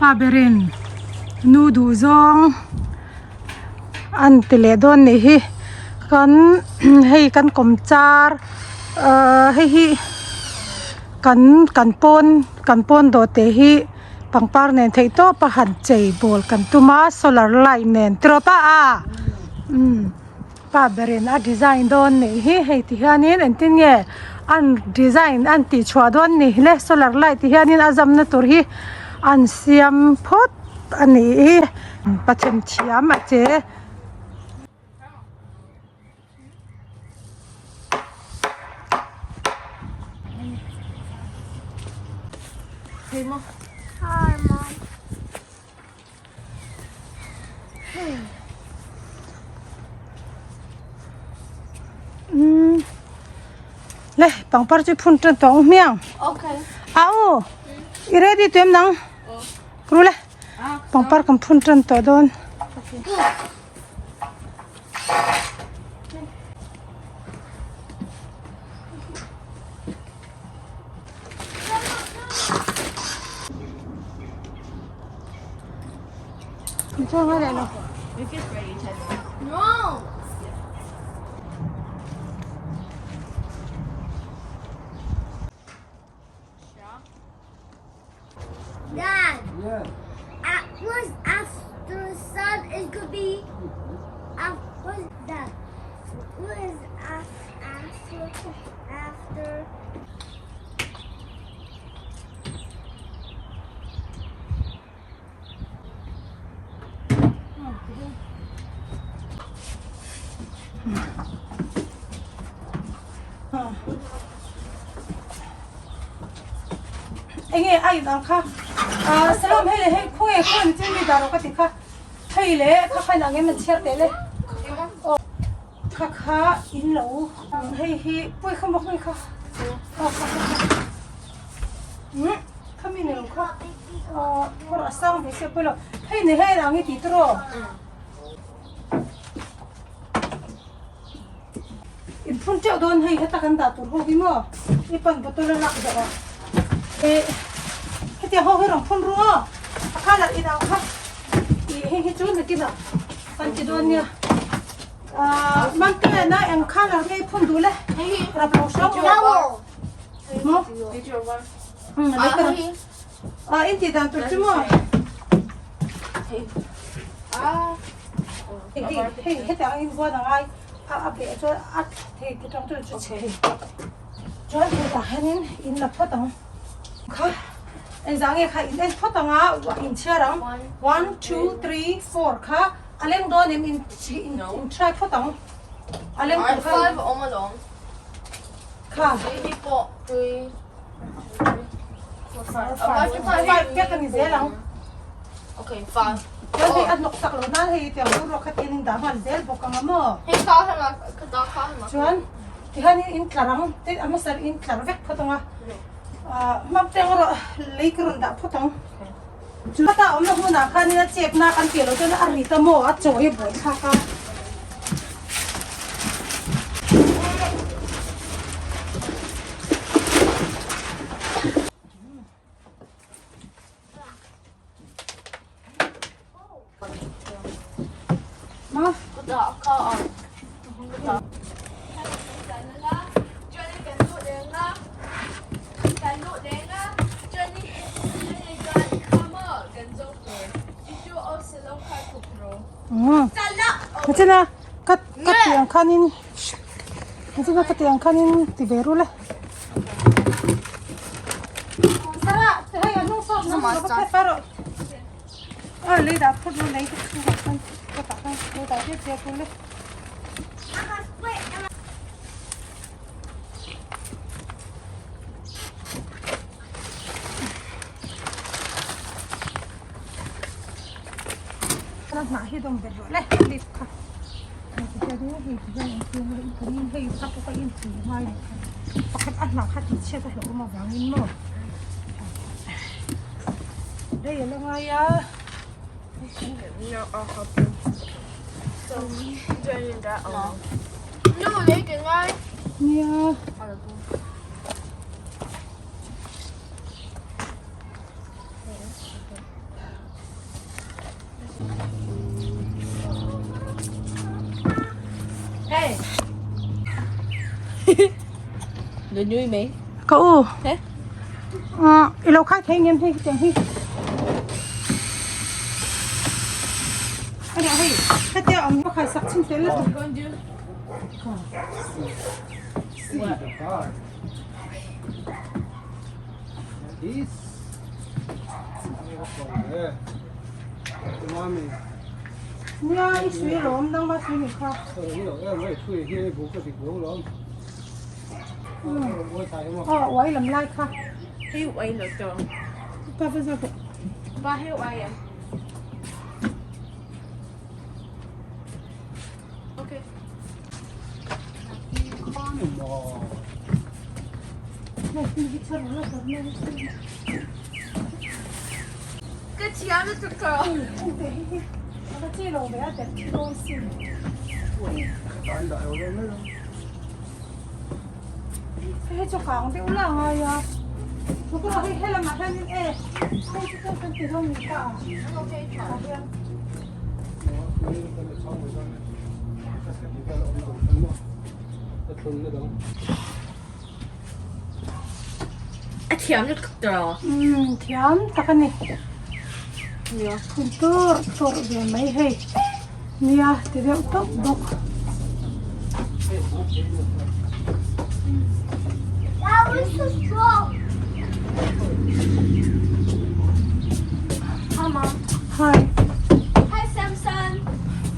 Pa berin nu duh zawng an ti leh dawn nih hi kan hei kan kawm char ahh hei hi kan kan pawn kan pawn dawh te hi pangpar nen theih tawp a han chei bawl kan tum a solar light nen tiraw pa a umm. Pa berin a design dawn nih hi hei ti hianin engtin nge an design an tih chhuah dawn ni le solar light ti hianin a zamna tur hi an siam phawt a nih hi pathian thiam a che. Hi mom. Le pangpar chu phun tan tawng hmiang Okay. Au i ready tu em nang ru le pangpar kan phun tan tawh dawn No. Dad. Yeah. At was after sun is gonna be. At was that? What is after after? Enge a in ang kha ah salam hei leh hei khawnge khawn chin mi dar aw ka ti kha hei leh kha kha in ang em an chhiar teh le aw kha kha in lo hei hi pui kha maw kha aw kha kha umm kha mi ni lo kha aw kawr a sang ve sia pawh lo hei ni hei ang i ti tawh In phun teuh dawn hei heta kan dah tur ho hi maw i pan bottle a lak zawh a eh hetiang ho hi rawn phun ru aw a colour in ang kha ih hei hi chu nakinah kan ti dawn nia ah mante na eng colour nge i phun duh le rap lo hrang maw ah in tih dan tur chu maw hei hei hetiang in buan a ngai a a beh chuan a thei ti tang chu chhe thei chuan hetah hianin in la phawt ang kha engzah nge kha in en phawt ang a in chhiar ang one two three four kha a leng dawn em in in try phawt ang a leng tur kha kha five vek a ni zel ang Okay, five. Chuan hei a hnawk sak loh nan hei tiang ru rawk kha tin in dah nghal zel bawk ang a maw? Hei ka hema ka dah kha hema. Chuan tihian in tlar ang tin a hmasa in tlar vek phawt ang a. Ah hmang teng erawh lei ka rawn dah phawt ang. Chu ta awmna hmunah khanin a chepna kan tih loh chuan a rit a maw a chawi a buai thlak a. Nichina ka ka tih ang khanin nichina ka tih ang khanin ti ve ru le. Pakhat a hnah kha tih chhiat a hlauhawm avangin maw rei a la ngai a. Nia. Hey. Lo nui mai. Ka u. He? I lo khai thei ngem hei hetiang hi. Ania hei hetia awm ka khai sak chhin tel lutuk. Nia i sui alawm nangma sui nih kha. Aw uai lam lai kha. Hei uai lo tawng. Pa va zawk rawh. Pa hei uai em. Okay. Ka thiam lutuk tawh. Hei chu kang deuh la ngai a. Hei helamah hianin e hei chu kan ti dawn ni ta a. Tah hian. A thiam lutuk tawh. Umm thiam tak a ni. Nia. Phun tur tur ve mai hei. Nia ti deuh tawp bawk. That was so strong. Hi mom. Hi. Hi Samson.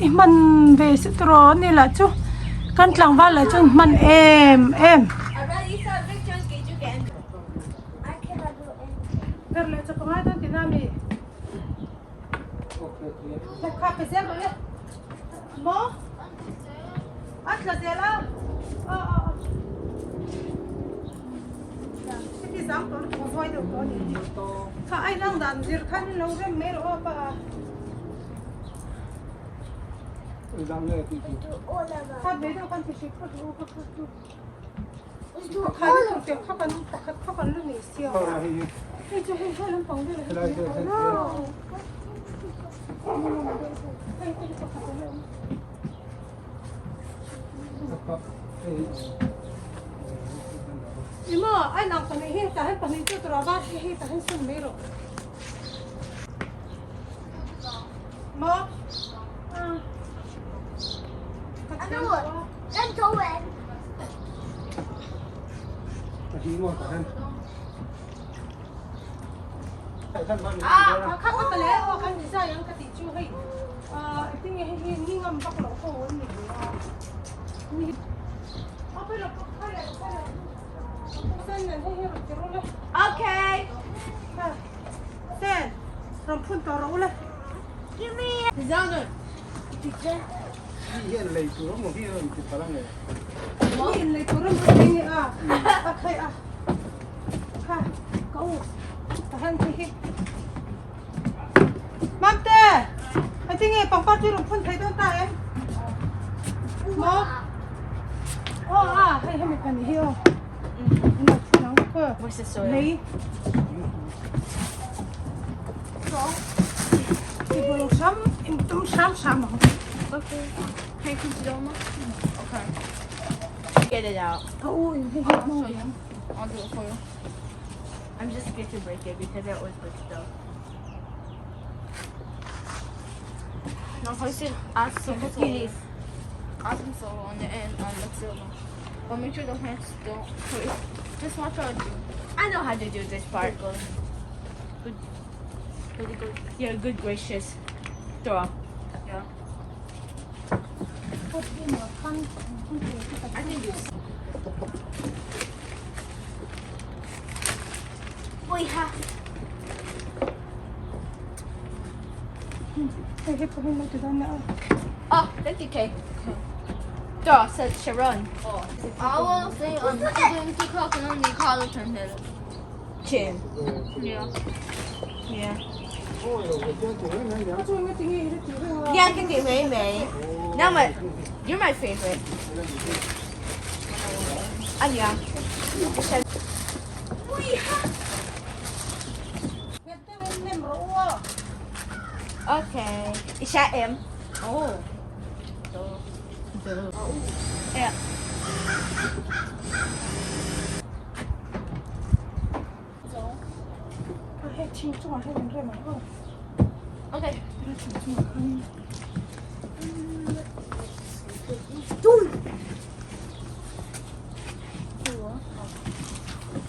I hman ve se tawh a ni lah chu kan tlangval lah chuan hman em em. Ber leh chaw pangai dawn tihna ami? Kha pe zel rawh le. Maw? A tla zel a. Aw aw aw. Heti zang tawh lutuk a vuai deuh tawh a ni hi. Kha a inang dan zir khan lo rem mai rawh aw pa. Kha ve deuh khan ti hrik phawt rawh aw kha kha chu. Kha lutuk teh kha kan pakhat kha kan lu nei sia. Hei chu hei he lampang vel ah hian hei te hi pakhat a la awm. Emaw a inang pahnih hi tah hian pahnih chu tura var hi hei tah hian sawn mai rawh. Maw? Ka thiam lo a. Ah, kha kha male aw kan design ang ka tih chu hei ah tinge hei hi ni ngam vak loh ho an ni ve a ni a pawh lo kha leh kha leh sen nen hei hi rawn ti rawh le Okay. Ha sen rawn phun tawh rawh u le Give me Designer. Hi hian lei tur emaw hi a rawn ti palh ang e. Mi in lei tur emaw hi a a khai a kha ka u ka han khi hi Mamte a ti nge pangpar chu rawn phun thei dawn ta em maw aw a hei hemi pahnih hi aw an lo phun ang khaw lei Tibolo hram in tum hram hram ang. Okay. Can you consider mo? Okay. Get it out. Ka u in hei hi hmang ve ang. I'll do it for you. I'm just scared to break it because I always break stuff. No, hoisted add some please. Add some soil on the end on the silver. But make sure the plants don't put Just watch how I do. I know how to do this part. Good. Good. Really good. Yeah, good gracious. Throw. Yeah. I can do this. We have Hei hi pawh hi lo ti dawn leh a. Oh, thank you, Kay. Throw, said Sharon. I will say on the clock and only call it Chin. Yeah. Yeah. Ka chu nge ti nge i la ti reng a. Yeah, I can do May May. Now my, you're my favorite. Anya. Nghet deuh in nem rawh u a. Okay. Is that M? Oh. Hei thing chungah hian in rem ang aw. Okay. Thing chungah khan.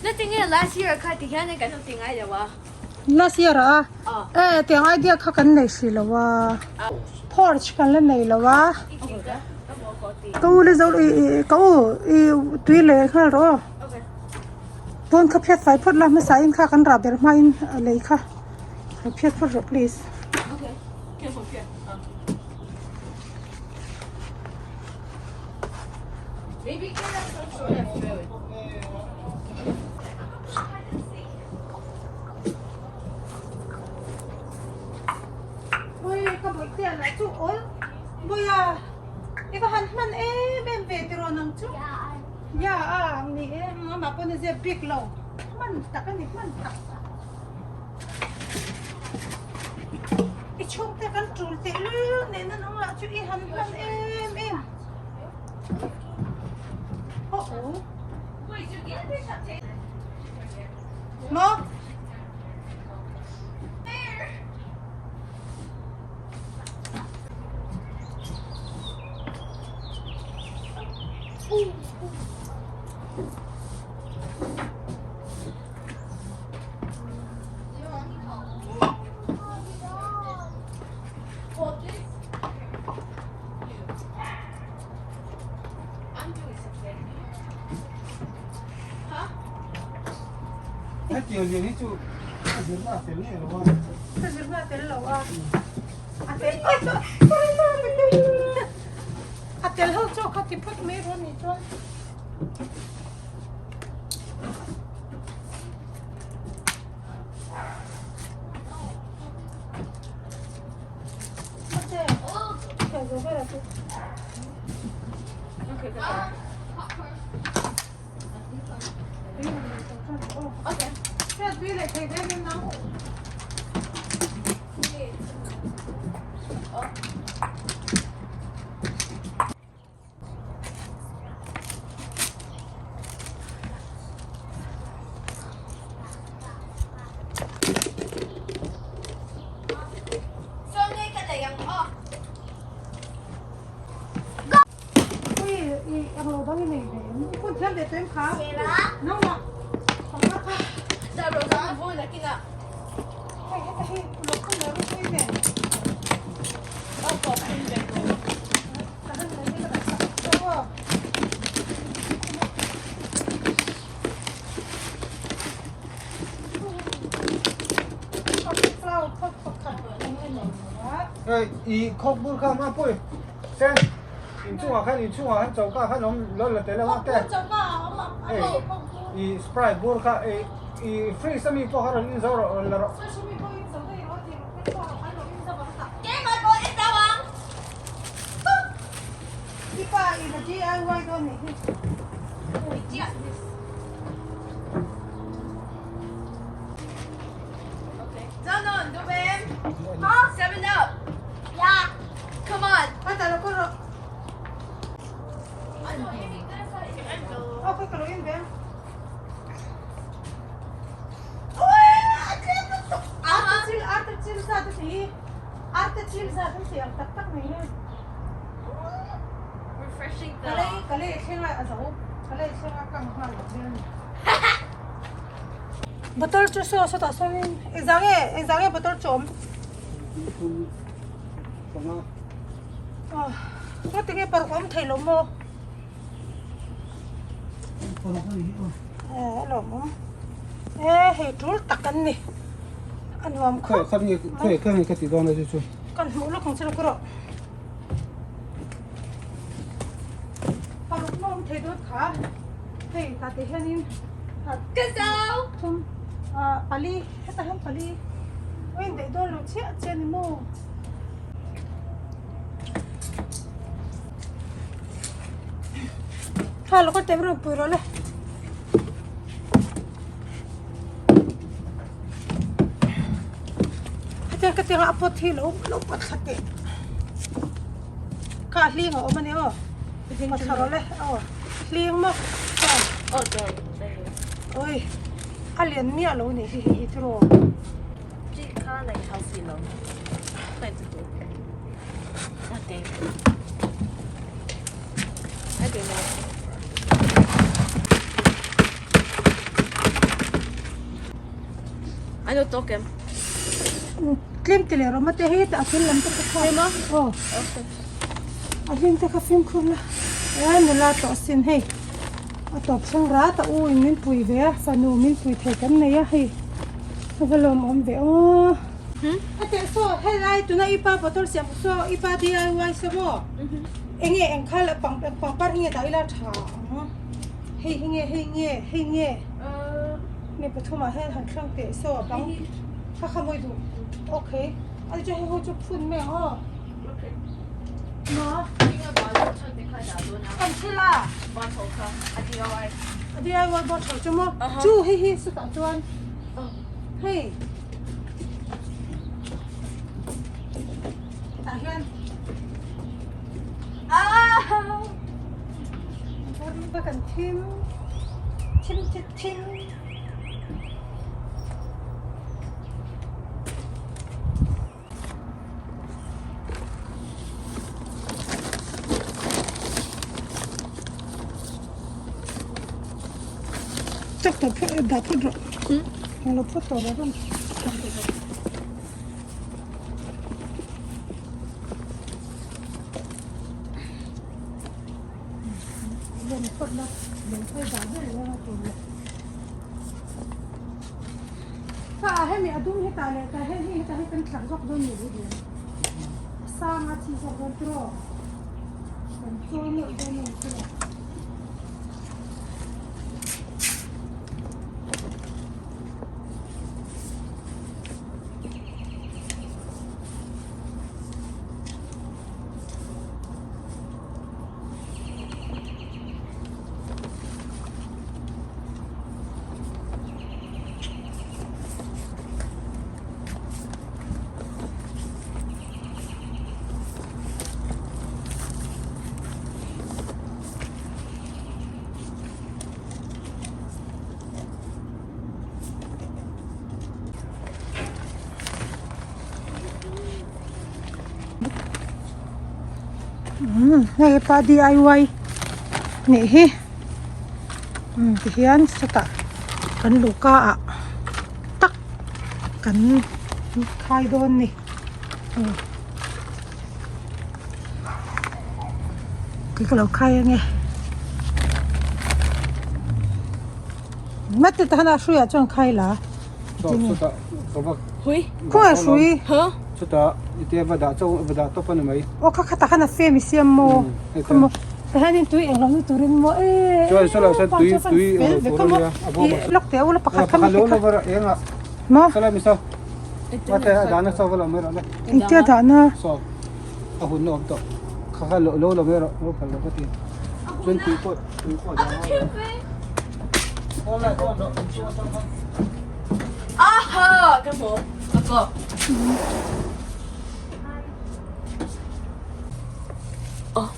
Nothing in last year kha ti hian kan ti ngai lo a. Last year a e tiang idea kha kan nei si lo a. Porch kan la nei lo a. Ka u le zo i ka u i tui leh nghal rawh aw. Pawn kha phiat fai phawt la hmasa in kha kan rah ber hma in a lei kha phiat phawt rawh please. Ui ka bawihte a lah chu awl Bawiha i va han hman em em ve tiraw nang chu. Ya a ang ni e amah pawn a zep bik lo hman tak a ni hman tak i chhungte kan tul teh lul nen an awm lah chu i han hman em em oh oh maw. Hetiang lian hi chu a zirna a fel ngei lo a. Ka zirna a tel lo a. A tel ho chu kha ti phawt mai rawh nih chuan. Okay. Hei i khawk bur kha hma pui sen inchungah khan inchungah khan choka khan awm lo la tel ang a te hei i sprite bur kha i i fridge ami pawh kha rawn in zo rawh rawn la rawh. Bottle chu saw sawtah sawn engzah nge engzah nge bottle chu awm aw tinge paruk a awm thei lo maw a lawm awm e hei tul tak an ni a nuam khawp kan hmuh lawk ang chu lawk rawh paruk na awm thei dawn kha hei tah te hianin thum pali hetah hian pali a indaih dawn lo chiah chiah a ni maw. Kha lawk a tep rawh pui rawh le. Hetiang ka tiang a pot hi lo lo pot thla teh. Kha hling a awm a ni aw. Pawt thla rawh le aw hling maw oi a lian miah lo nih hi hei hi tiraw. Tlem ti leh rawh mate hei a thil lam te kha aw a hlim te kha fimkhur la e nula tawh sin hei a tawp thleng rat a u in min pui ve a fanu min pui thei kan nei a hei a va lawmawm ve aw. A teh saw helai tuna i pa bottle siam saw i pa DIY saw maw enge eng kha pang pangpar hi nge dah ila tha ang hei hi nge hei nge hei nge mi pathumah hian han thlang teh saw a bang kha kha mawi duh okay a ti chuan hei ho chu phun mai ang aw ma kan thil a a DIY bottle chu maw chu hei hi sutah chuan hei. Tah hian ah kan thim thim thim thim Chak tawh phawt dah phawt rawh. Englo phawt tawh rawh rawn. Rawn phawt la, lung phei dah ber ila a tur leh. Kha ah hemi a dum hetah leh tah hian hei hetah hi kan thlak zawk dawn ni duh. A sang a chi zawk dawn tiraw. Kan chawi mawlh dawn a ni tiraw. Hei pa DIY nih hi tihian sawtah kan luhka ah tak kan khai dawn a ni. Kei ka lo khai ange mate ta hana hruiah chuan khai la khawnge hrui aw kha khatah khan a fem i siam maw khaw tah hianin tui englo na turin maw eee pa chu fan fel vek a maw ih lawk teh ula pakhat kha mi kha maw. Engtia dahna? A hun na awm tawh. Kha kha lo lo mai rawh, lo phal lo ka ti. Chuan tui pawh tui pawh dah ngai lo. Aw lai awn rawh, in chhung atang khan. Aha! Ka hmu. Ka kawp. Oh.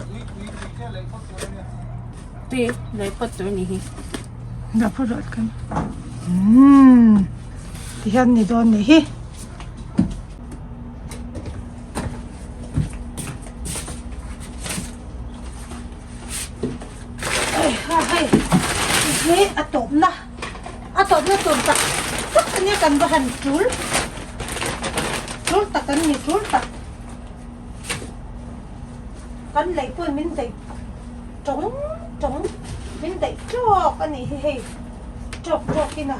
Tui tui tui te lei phawt tur a nia. Tui lei phawt tur a nih hi. Dah phawt rawh kan. Umm. Tihian ni dawn nih hi. Hei hi a tawpna a tawpna tur tak tak a nia kan va han tul tul tak an ni tul tak kan lei pawhin min daih tawng tawng min daih tawk a nih hi hei tawk tawk in a.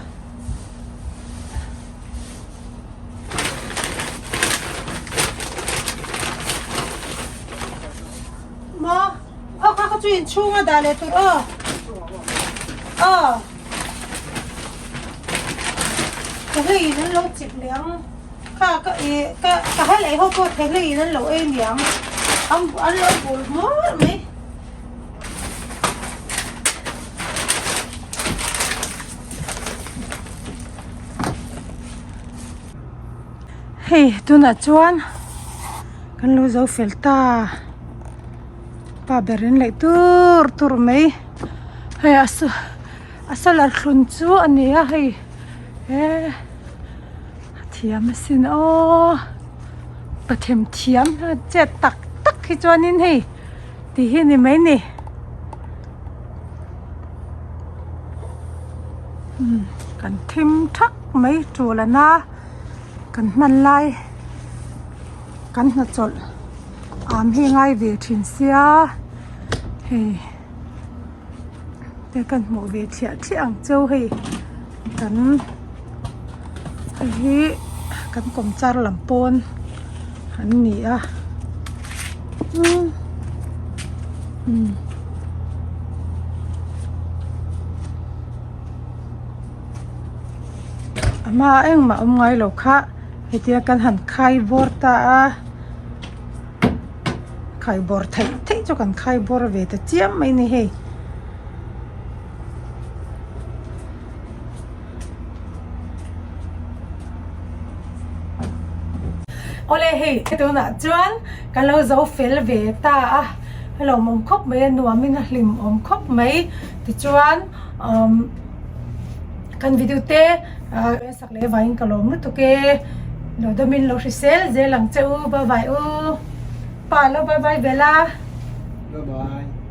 Maw? Aw kha kha chu inchhung a dah leh tur aw. Aw. Ka hlei in an lo chip leh ang. Kha ka i ka ka hal ei ho pawh thei hlei in an lo ei niang. An an lo bul hmur mai. Hei tunah chuan kan lo zo fel ta. Pa ber in leih tur tur mai hei a a solar thlun chu a ni a hei he a thiam asin aw pa themthiam hian chet tak tak hi chuanin hei tih hi a ni mai a ni umm kan thim thak mai tul a na kan hman lai kan hnachawlh am hi ngai ve thin sia hei te kan hmuh ve thliah thliah ang cheu hei kan hei hi kan kawmchar lam pawn an ni a umm umm. A hmaah engmah awm ngai lo kha hetia kan han khai bawr ta a khai bawr theih theih chu kan khai bawr ve ta chiam mai a ni hei. Awle hei tunah chuan ka lo zo fel ve ta a a lawmawm khawp mai a nuamin a hlimawm khawp mai tichuan umm kan video te ah sak leh vangin ka lawm lutuk e lo dawmin lo hrisel zel ang che u bye bye u pa lo bye bye ve la bye bye.